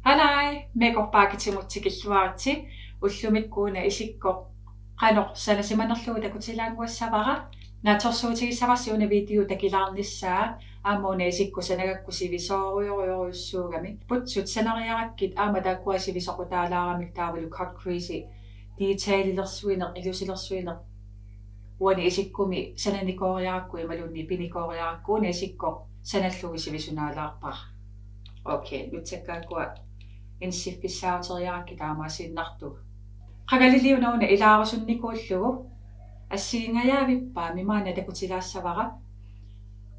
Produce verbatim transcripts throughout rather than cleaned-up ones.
Alai, Makeup by Katimut tikilluaritsi. Ullumikkut una isikkoq qanoq sanasimanerlugu takutilaannguassavara. Naatsorsuutigissavarsi una video takilaarnissaa, aamma una isikkoq sanagakku sivisoorujorujorujussuugami. Putsut sanariarakkit aamma taakkua sivisoqutaalaaramik taavalu cut crease detaililersuineq, ilusilersuineq. Uani isikkumi sananikooriarakku imaluunniit pinikooriarakku una isikkoq sanallugu sivisunaalaarpara. Okay, nutsakkaakua insiffissaateriarakku taamaasiinnartugut. Qagaliliuna una ilaarusunnikuullugu assigingajaavippaami maanna takutilaassavara.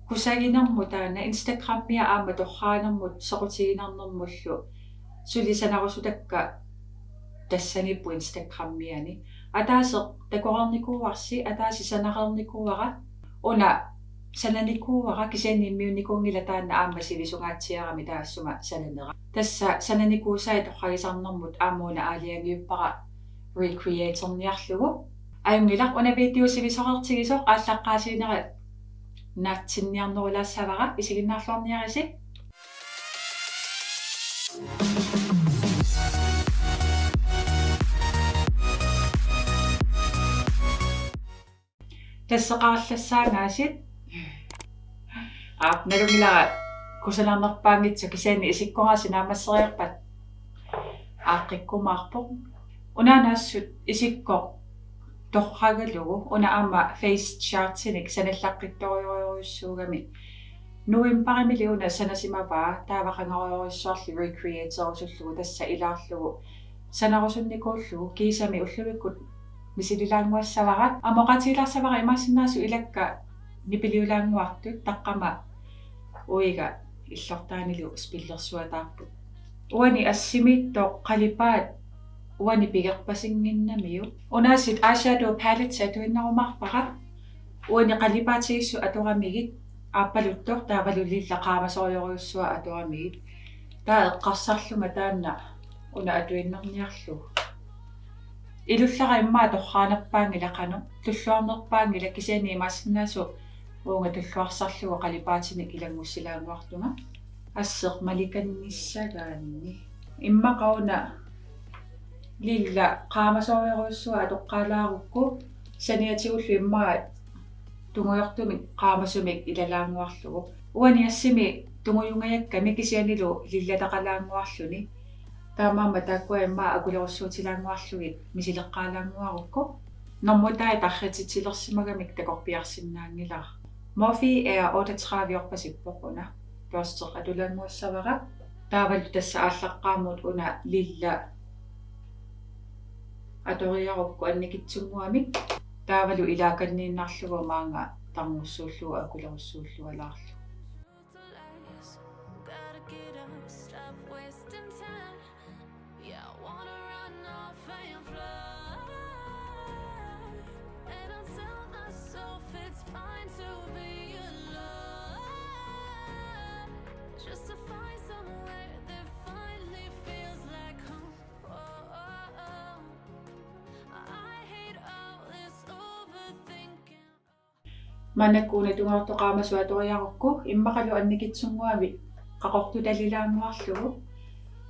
Kusaginermut taanna Instagrammia aamma torraanermut soqutiginarnermullu suli sanarusutakka tassaniipput Instagrammiani. Ataaseq takoreernikuuarsi, ataaseq sanareernikuuara, una sananikuuara, kisianni immiunnikuunngilaq taanna aamma sivisungaatsiarami taassuma sananera. Tassa sananikuusai torragisarnermut aamma una aalajangiuppara recreaterniarlugu. Ajunngilaq, una video sivisoqartigisoq aallaqqaasiinera naatsinniarnerulaassavara, isiginnaarluarniarisi. Tasseqarallassaangaasit. Aap, nalunngilara kusanarnerpaanngitsoq, kisianni isikkoraasi naammasseriarpat aaqqikkumaarpoq. Unaana assut isikkoq torragalugu, una aamma face chartinik sanallaqqittorujorujussuugami. Novembarimili una sanasimavaa, taava qangarujorujussuarli recreaterusullugu tassa ilaarlugu sanarusunnikuullugu, kiisami ullumikkut misililaannguassavara. Aamma oqaatigilaassavara imaassinnaasut ilakka nipiliulaannguartut, taqqama uiga illortaanilu spillersuataarput. Uani assimiittoq qalipaat uani pigerpasinnginnamiuk. Una assut eyeshadow palette atuinnarumaarpara. Uani qalipaatigisut atoramigit aappaluttoq taavalu lilla qaamasorujorujussuaq atoramigit. Taava eqqarsarlunga taanna una atuinnarniarlugu. Ilullara immaqa torraanerpaanngilaq qanoq, tulluarnerpaanngilaq, kisianni imaassinnaasut uunga tulluarsarlugu qalipaatinik ilanngussilaannguartunga. Asseq malikannissagaanni. Immaqa una lilla qaamasorujorujussuaq atoqqaalaarukku saniatigullu immaqa tungujortumik qaamasumik ilalaannguarlugu. Uani assimi tungujungajakkami kisiannilu lillataqalaannguarluni. Taamaammat taakkua immaqa akulerussuutilaannguarlugit misileqqaalaannguarukku. Normutai tarrititsilersimagamik takorpiarsinnaanngilara. Morphe Air otteogtredive-orpasippoq una. Børste atulaannguassavara. Taavalu tassa aallaqqaammut una lilla atoriarukku annikitsunnguamik. Taavalu ilaakanniinnarlugu maanga tarnussuullugu akulerussuullualaarlugu. Gotta get up, stop wasting time. Yeah, I wanna run off and fly. And I'll tell myself it's fine to be alone. Just to find somewhere that finally feels like home. Oh, oh, oh. I hate all this overthinking. Maannakkut una tungujortoq qaamasoq atoriarukku immaqalu annikitsunnguamik qaqortutalilaannguarlugu.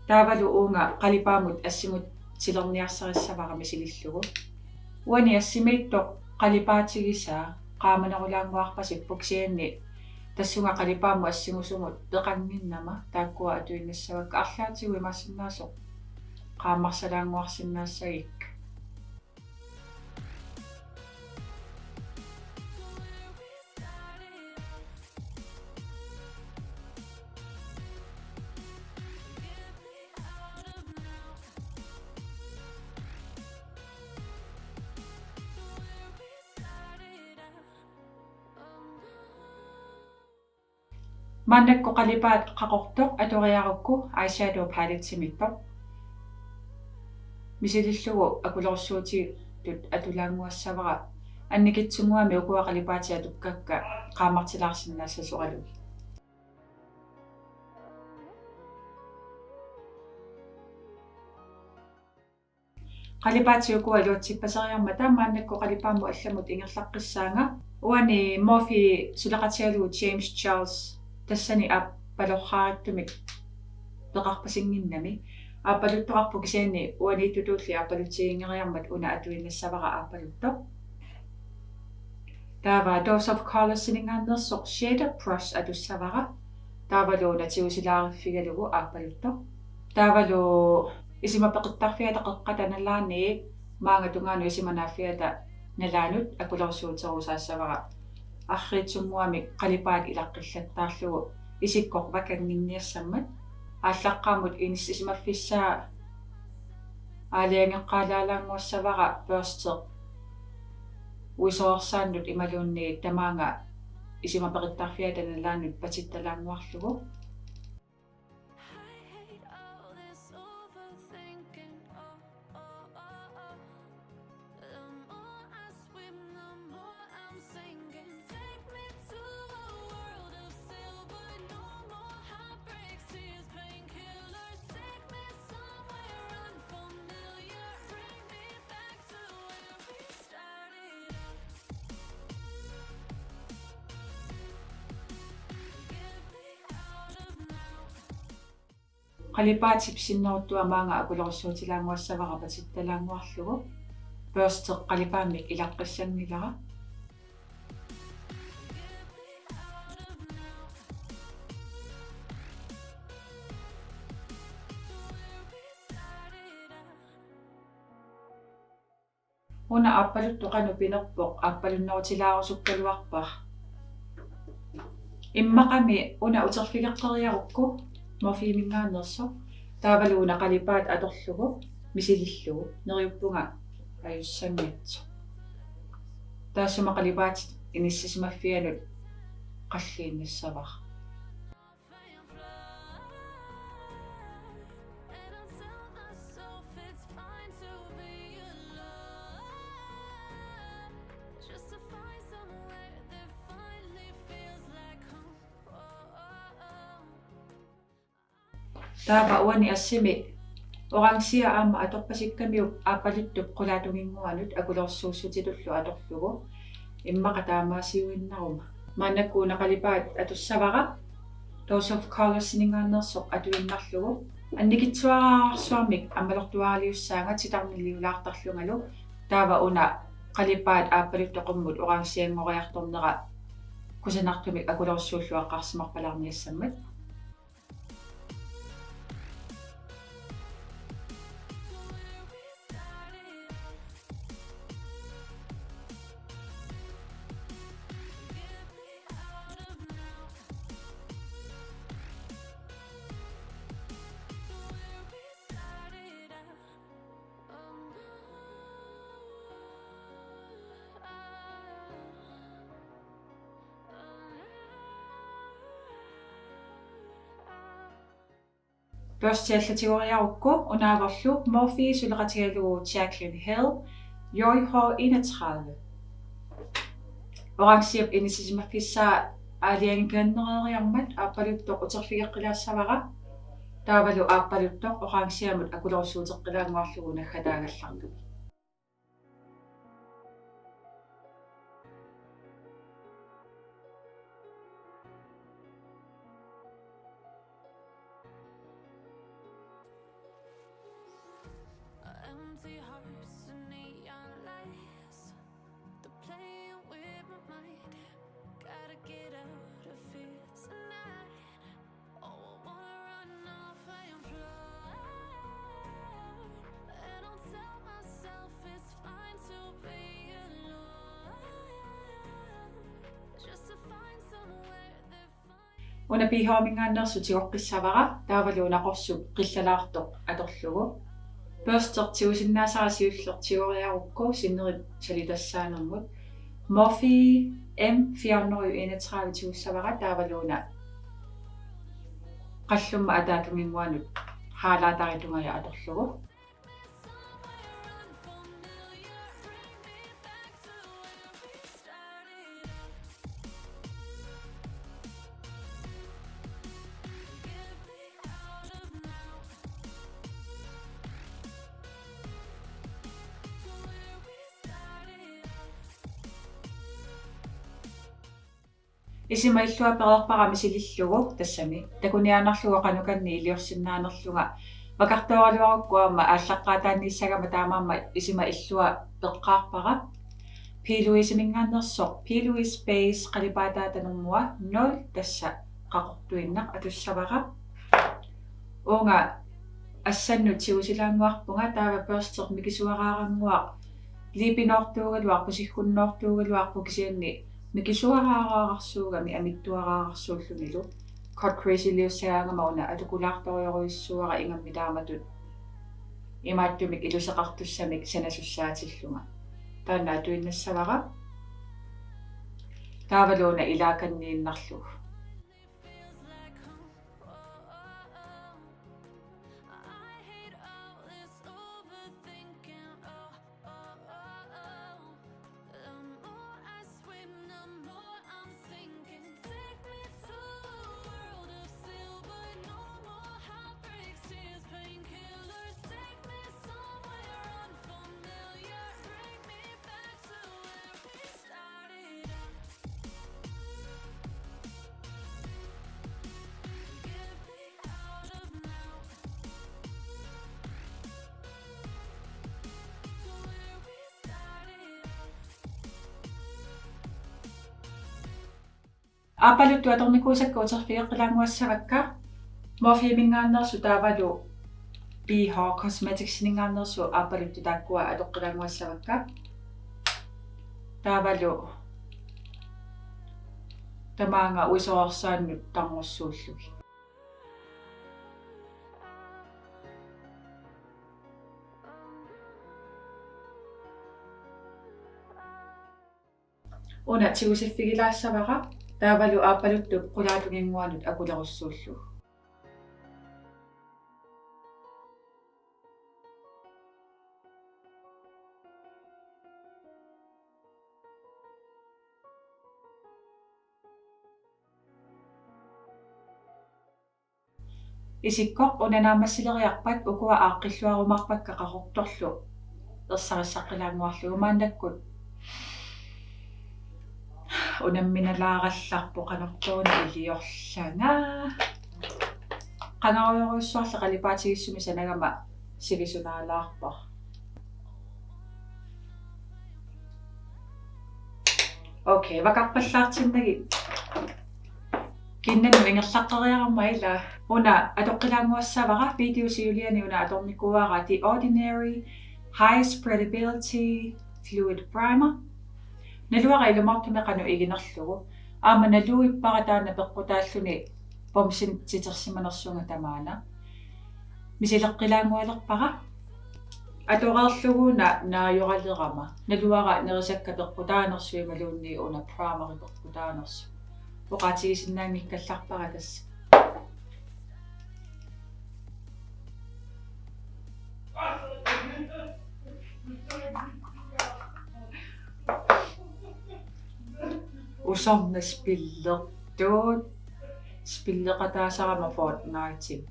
Taavalu uunga qalipaammut assimut silerniarsarissavara misilillugu. Uani assimiittoq qalipaatigisaa qaamanerulaannguarpasippoq kisianni tassunga qalipaammut assingusumut peqannginnama taakkua atuinnassavakka, arlaatigut imaassinnaavoq qaammarsalaannguarsinnaassagikka. Maannakkut qalipaat qaqortoq atoriarukku eyeshadow palettimiittoq misilillugu akulerussuutitut atulaannguassavara, annikitsunnguamik ukua qalipaatit atukkakka qaammartilaarsinnaassasoralugu. Qalipaatit ukua iluatsippaseriarmata maannakkut qalipaammut allamut ingerlaqqissaanga. Uani Morphe suleqatigalugu James Charles, tassani aappalorraarittumik peqarpasinnginnami. Aappaluttoqarpoq kisianni uaniittutulli aappalutsiginngeriarmat una atuinnassavara aappaluttoq. Taava Dose of Colorsiningaanneersoq Shader Brush atussavara. Taavalu una tigusilaariffigalugu aappaluttoq. Taavalu isumapeqittarfiata qeqqata nalaani maanga tungaanut isumanaaffiata nalaanut akulersuuterusaassavara. Arriitsunnguamik qalipaat ilaqqillattaarlugu isikkoq vakannginniassammat. Aallaqqaammut inissisimaffissaa aalajangeqqaalaalaannguassavara børsteq uisoorsaannut imaluunniit tamaanga isumapeqittarfiata nalaanut patittalaannguarlugu. I hate all this overthinking. Oh, oh, oh, oh. The more I swim, the more I'm sinking. Take me to a world of silver. No more heartbreaks, tears, painkillers. Take me somewhere unfamiliar. Bring me back to where we started out. Get me out of now. Qalipaatip sinneruttua maanga akulerussuutilaannguassavara patittalaannguarlugu. Børsteq qalipaammik ilaqqissanngilara. Una aappaluttoq qanoq pinerpoq, aappalunnerutilaarusukkaluarpara. Immaqami una uterfigeqqeriarukku Morphemingaanneersoq. Taavalu una qalipaat atorlugu misilillugu neriuppunga ajussanngitsoq. Taassuma qalipaatit inissisimaffianut qalliinnassavara. Taava uani assimi orangea aamma atorpasikkamiuk aappaluttup qulaatunginnguanut akulersuussutitullu atorlugu. Immaqa taamaasiuinnaruma. Maannakkut una qalipaat atussavara Dose of Colorsiningaanneersoq atuinnarlugu. Annikitsuararsuarmik ammalortuaraliussaanga titarniliulaartarlungalu. Taava una qalipaat aappaluttoq qummut orangeanngoriartornera kusanartumik akulersuulluaqqaarsimarpalaarniassammat. Børsti allatigoriarukku unaavorlu Morphe suleqatigalugu Jaclyn Hill, J H enogtredive. Orangeap inissisimaffissaa aalajangigaannereeriarmat aappaluttoq uterfigeqqilaassavara. Taavalu aappaluttoq orangeamut akulerussuuteqqilaannguarlugu naggataagallartumik. Empty hearts and neon lights. They're playing with my mind. Gotta get out of here tonight. Oh, I wanna run off and fly. And I'll tell myself it's fine to be alone. Just to find somewhere that Una B H-mingaanneersoq tigoqqissavara, taavalu una qorsup qillalaartoq atorlugu. Børsteq tigusinnaasara siulleq tigoriarukku sinneri salitassaanermut. Morphe M fire hundrede enogtredive tigussavara, taavalu una qallumma ataatunginnguanut highlighteri tungaja atorlugu. Isima illua pereerpara misilillugu tassami. Takuniaannarlugu qanukanni iliorsinnaanerlunga. Vakartooraluarukku aamma aallaqqaataaniissagama taamaammat isima illua peqqaarpara. P. Louise-minngaanneersoq, P. Louise Base qalipaataa tanermua nul tassa qaqortuinnaq atussavara. Uunga assannut tigusilaannguarpunga, taava børsti mikisuaraarannguaq, lippenoortuugaluarpoq, siggunnoortuugaluarpoq kisianni mikisuaraaraarsuugami amitsuaraarsuullunilu. Cut crease-iliussagaangama una atukulaartorujorujussuuara ingammik taamatut imaattumik iluseqartussamik sanasussaatillunga. Taanna atuinnassavara. Taavalu una ilaakanniinnarlugu. Aappaluttu atornikuusakka uterfigeqqilaannguassavakka. Morphe-minngaanneersut taavalu B H Cosmetics-minngaanneersut aappaluttu taakkua atoqqilaannguassavakka. Taavalu tamaanga uisorsaannut tarnussuullugit. Una tigusiffigilaassavara, taavalu aappaluttup qulaatunginnguanut akulerussuullugu. Isikkoq una naammassileriarpat ukua aaqqilluarumaarpakka qaqortorlu ersarissaqqilaannguarlugu, maannakkut unamminalaarallarpoq qanortooruna iliorlanga. Qangarujorujussuarli qalipaatigisumik sanagama sivisunaalaarpara. Okay, vakarpallaartinnagit. Kinnanut ingerlaqqeriarama ila. Una atoqqilaannguassavara, video siuliani una atornikuuara, The Ordinary High Spreadability Fluid Primer. Naluara ilumoortumik qanoq iginerlugu. Aamma naluippara taanna peqqutaalluni bumsini titersimanersunga tamaana. Misileqqilaanngualerpara. Atoreerlugu una naajoralerama. Naluara nerisakka peqqutaanersut imaluunniit una primeri peqqutaanersoq. Oqaatigisinnaanngikkallarpara tassa. Usorna spillertut. Spilleqataasarama Fortnite.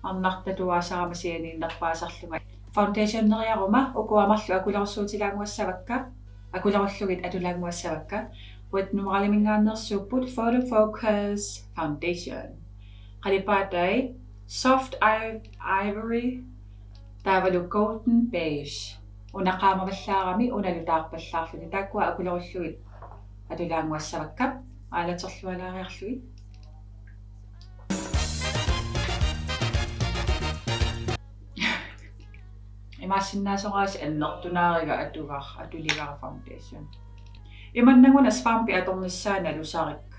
Arnartatuaasarama sianiinnerpaasarlunga. Foundationeriaruma ukua marluk akulerussuutilaannguassavakka. Akulerullugit atulaannguassavakka. Wet n Wild-minngaanneersuupput Photo Focus Foundation. Qalipaatai Soft I-, Ivory taavalu Golden Beige. Una qaamavallaarami, unalu taarpallaarluni. Taakkua akulerullugit atulaannguassavakka. Aalaterlualaariarlugit. Imaassinnaasoraasi annertunaariga atugar-, atuligara foundation. Imannagu una svampi atornissaa nalusarikka.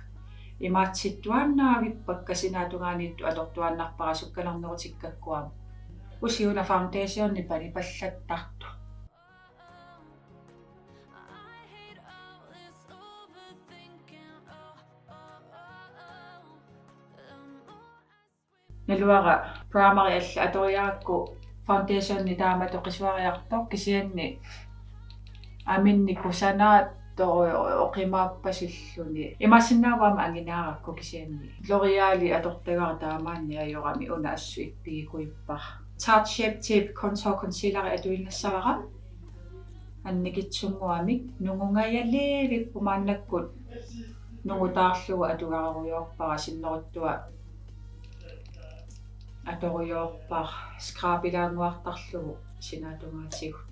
Imaatsittuaannavippakka, sinaatungaaniittut atortuaannarpara, sukkanernerutikkakkua. Usi una foundationi panipallattartoq. Naluara primeri alla atoriarakku foundationi taamatut qisuariartoq, kisianni aminni kusanaattoq oqimaappasilluni. Imaassinnaavoq aamma anginaarakku, kisianni L'Oréali atortagara taamaanneq ajorami, una assut ippigikuippara. Tarte Shape Tape Contour Concealeri atuinnassavara. Annikitsunnguamik nungungajalivipput maannakkut Nungutaarlugu atugarujoorpara, sinneruttua atorujoorpara, skrabilaannguartarlugu sinaatungaatigut.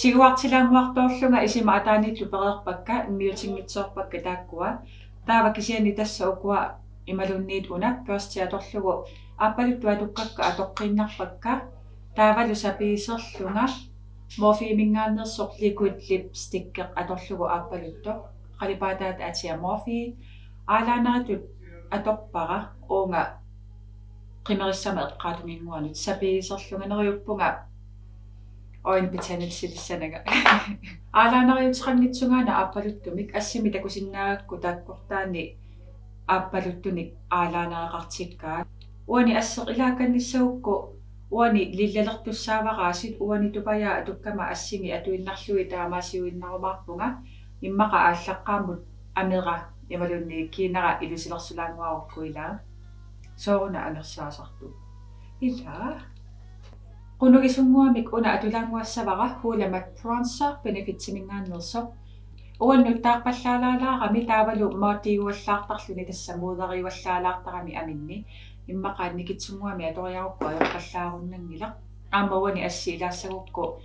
Tiguartilaannguartoorlunga isima ataaniittoq pereerpakka, immiutinngitsoorpakka taakkua. Taava kisianni tassa ukua imaluunniit una børsti atorlugu aappaluttut atukkakka atoqqiinnarpakka. Taavalu sapiiserlunga Morpheminngaanneersoq liquid lipstick atorlugu aappaluttoq. Qalipaataata atia Morphe. Aalaaneritut atorpara uunga qimerissama eqqaatunginnguanut, sapiiserlunga, neriuppunga øjenbetændelsessananga. Aalaaneriuteqanngitsungaana aappaluttumik, assimi takusinnaagakku taakkortaanni aappaluttunik aalaanereqartikkaat. Uani asseq ilaakannissagukku uani lillalertussaavaraasiit, uani tupajaa atukkama assingi atuinnarlugit taamaasiuinnarumaarpunga, immaqa aallaqqaammut amera imaluunniit kiinara ilusilersulaannguarukku ilaa. Sooruna angersaasartoq. Ilaa. Qunugisunnguamik una atulaannguassavara Hoola Matte Bronzer Benefitiminngaanneersoq. Uannut taarpallaalaalaarami taavalu maattiuallaartarluni, tassa muuderiuallaalaartarami aminni. Immaqa annikitsunnguamik atoriarukku ajorpallaarunnanngilaq. Aamma uani assi ilaassagukku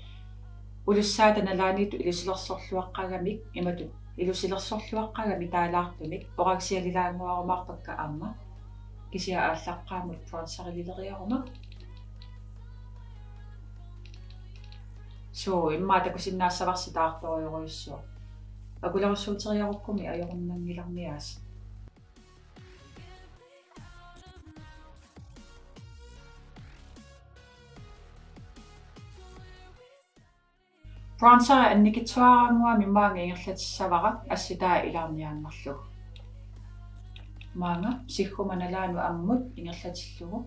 ulussaata nalaaniittut ilusilersorluaqqagamik, imatut ilusilersorluaqqagamik taalaartumik, orangsialilaannguarumaarpakka aamma. Kisianni aallaqqaammut bronzerilileriaruma. Suu, immaqa takusinnaassavarsi taartorujorujussuaq. Akulerussuuteriarukkumi ajorunnanngilarmi aasiit. Bronzeri annikitsuaraannguamik maanga ingerlatissavara assitaa ilaarniaannarlugu. Maanga sigguma nalaanut ammut ingerlatillugu.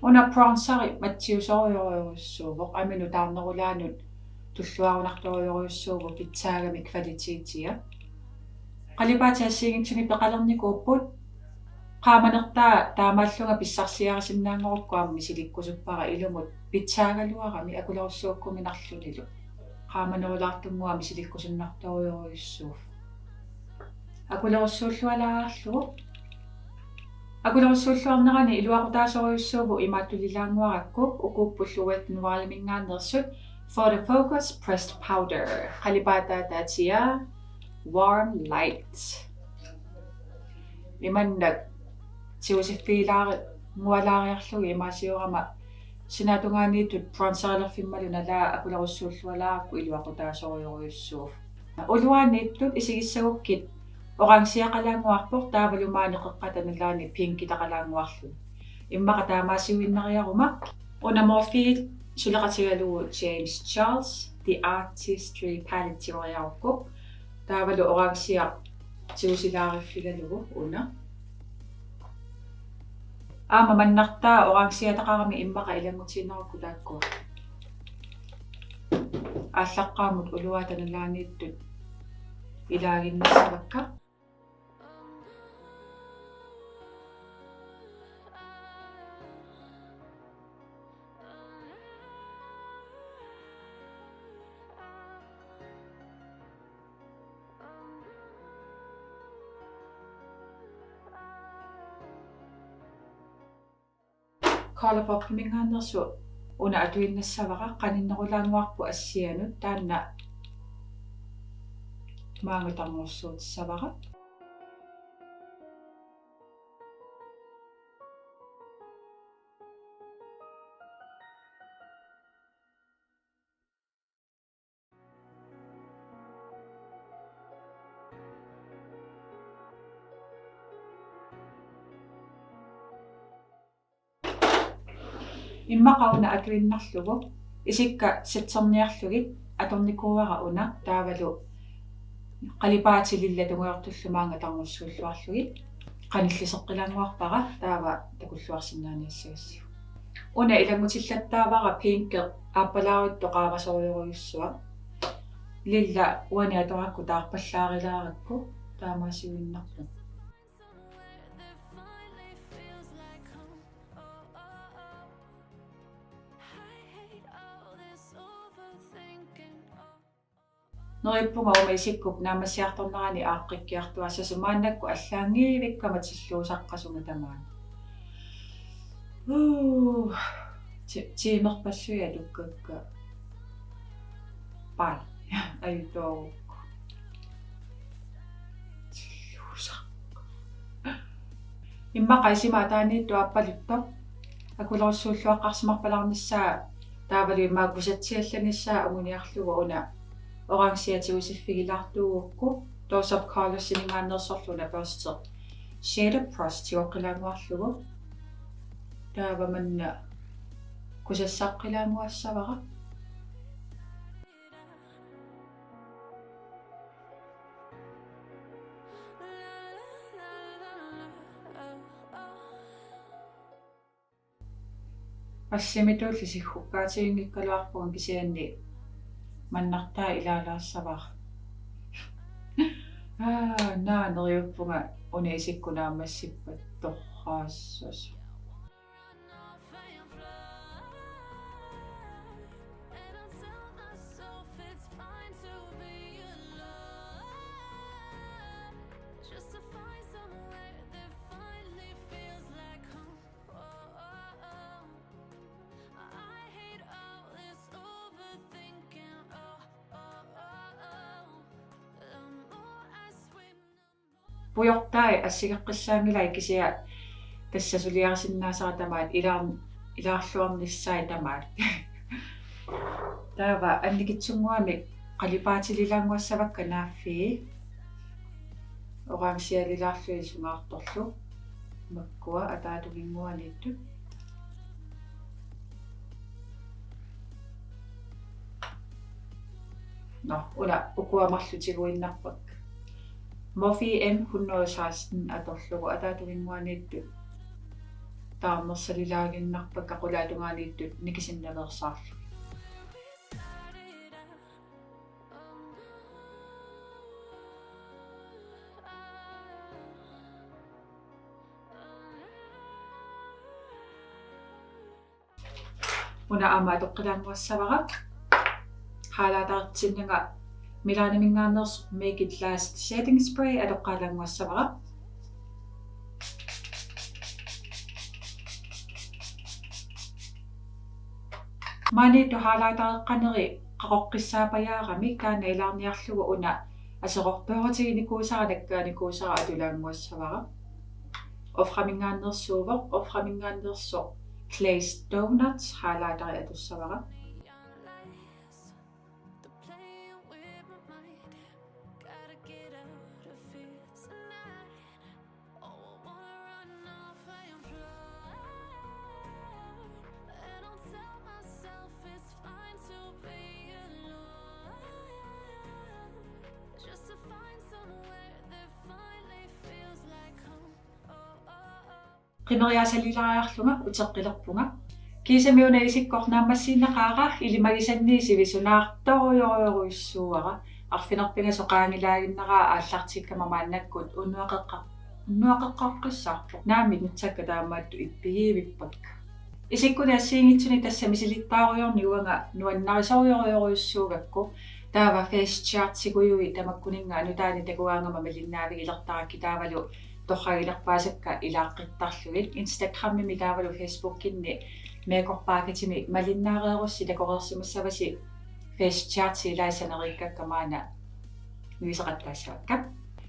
Una bronzeri mattiusorujorujussuuvoq, aminut taarnerulaanut tulluarunartorujorujussuuvoq, pitsaagamik kvalitetia. Qalipaatit assigiinngitsunik peqalernikuupput. Qaamanertaa taamaallunga pissarsiarisinnaanngorukku aamma misilikkusuppara, ilumut pitsaagaluarami akulerussuukkuminarlunilu. Qaamanerulaartunnguaq misilikkusunnartorujorujussuuvoq. Akulerussuullualaarlugu. Akulerussuulluarnerani iluaqutaasorujussuuvoq, imaattulilaannguarakku ukuuppullu Wet n Wild-iminngaanneersut Photo Focus Pressed Powder. Qalipaataata atia Warm Light. Imannak tigusiffigilaari-, ngualaariarlugit imaasiorama sinaatungaaniittut bronzerilerfimmalu nalaat akulerussuullualaarakku iluaqutaasorujorujussuuvoq. Uluaaniittut isigissagukkit orangeqalaannguarpoq, taavalu maani qeqqata nalaani pinkitaqalaannguarluni. Immaqa taamaasiuinnariaruma. Una Morphe suleqatigalugu James Charles The Artistry Palette tigoriarukku. Taavalu orangea tigusilaariffigalugu una. Aamma mannartaa orangeataqarami immaqa ilanngutiinnarukku taakkua. Aallaqqaammut uluata nalaaniittut ilaaginnassavakka. ColourPop-iminngaanneersoq una atuinnassavara, qaninnerulaannguarpoq assianut, taanna maanga tarnussuutissavara. Immaqa una atuinnarlugu isikka setterniarlugit atornikuuara una, taavalu qalipaatit lilla tungujortullu maanga tarnussuulluarlugit. qanilliseqqilaannguarpara taava takulluarsinnaaniassagassiuk. Una ilanngutillattaavara pinki aappalaaruttoq qaamasorujorujussuaq. Lilla uani atorakku taarpallaarilaarukku taamaasiuinnarpunga. Neriuppunga uuma isikkup naammassiartornerani aaqqikkiartuaassasoq maannakkut allaanngiivikkama tilluusaqqasunga tamaani. Uu, ti-, tiimerpassuit atukkakka. Pai. Ajutoorukku. Tilluusaq. Immaqa isima ataaniittoq aappaluttoq. Akulerussuulluaqqarsimarpallaarnissaa taavalu immaqa kusatsiallanissaa anguniarlugu una orange tigusiffigilaartuugukku Dose of Colors-iminngaanneersorlu una børsti Shade Brush tigoqqilaannguarlugu. Taava manna kusassaqqilaannguassavara. Assimituulli siggukkaatiginngikkaluarpunga kisianni mannartaa ilaalaassavara. Aa, naa neriuppunga una isikkup naammassippat torraassasoq. Pujortai assigeqqissaanngilai kisianni tassa suliarisinnaasara tamaat ilaar-, ilaarluarnissai tamaat. Taava annikitsunnguamik qalipaatililaannguassavakka naaffii. Orangealilaarlugit sungaartorlu. Makkua ataatunginnguaniittut. Nå, una ukua marluk tiguinnarpakka. Morphe M hundrede seksten atorlugu ataatunginnguaniittut taarnersalilaaginnarpakka qulaatungaaniittut nikisinnaveersaarlugit. Una aamma atoqqilaannguassavara. Highlightertinnanga Milani-minngaanneersoq Make It Last setting spray atoqqaalaannguassavara. Maaniittut highlightereqqaneri qaqoqqissaapajaarami taanna ilaarniarlugu una aserortoorutiginikuusara nakkaanikuusara atulaannguassavara. Ofra-minngaanneersuuvoq, Ofra-minngaanneersoq Glazed Donuts highlighteri atussavara. Qimeriaasalilaariarlunga uteqqilerpunga. Kiisami una isikkoq naammassiinnaqaara ilimagisanniit sivisunaartorujorujorujussuuara. Arfineq-pingasoq qaangilaaginnaraa aallartikkama maannakkut unnuaqeqqa-, unnuaqeqqaqqissaarpoq. Naamik nutsakka taamaattut ippigivippakka. Isikkunik assigiinngitsunik tassa misilittaarujoorneq uanga nuannarisorujorujorujussuugakku. Taava Face Chartigujuit tamakkuninnga nutaanik takugaangama malinnaavigilertarakkit taavalu torragilerpaasakka ilaaqqittarlugit. Instagramimi taavalu Facebookinni Makeup Marketimi malinnaareerussi takoreersimassavasi Face Charti ilai saneriikkakka maanna nuiseqattaassavakka.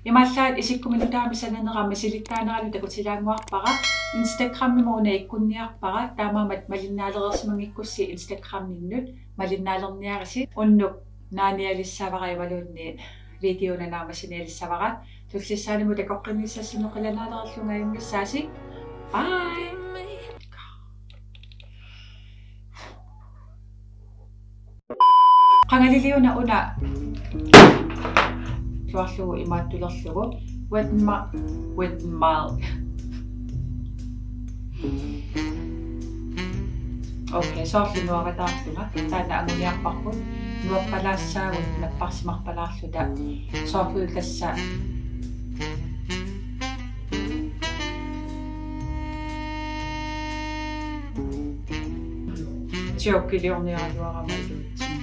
Imaallaat isikkuminnut taama sananera misilittaaneralu takutilaannguarpara. Instagramimi una ikkunniarpara. Taamaammat malinnaalereersimanngikkussi Instagraminnut malinnaalerniarisi. Unnuk naanialissavara imaluunniit videona naammassinialissavara. Tullissaanimut takoqqinnissassinnut qilanaalereerlunga ajunngissaasi. Bye. Qangaliliuna una. Tuarlugu imaattulerlugu. Wet ma-, wet mouth. Okay, soorlu nuaqataartunga. Taanna anguniarparput. Nuappalaassaagut napparsimarpalaarluta. Soorlu tassa. Jokeliorniaraluarama iluatsinni.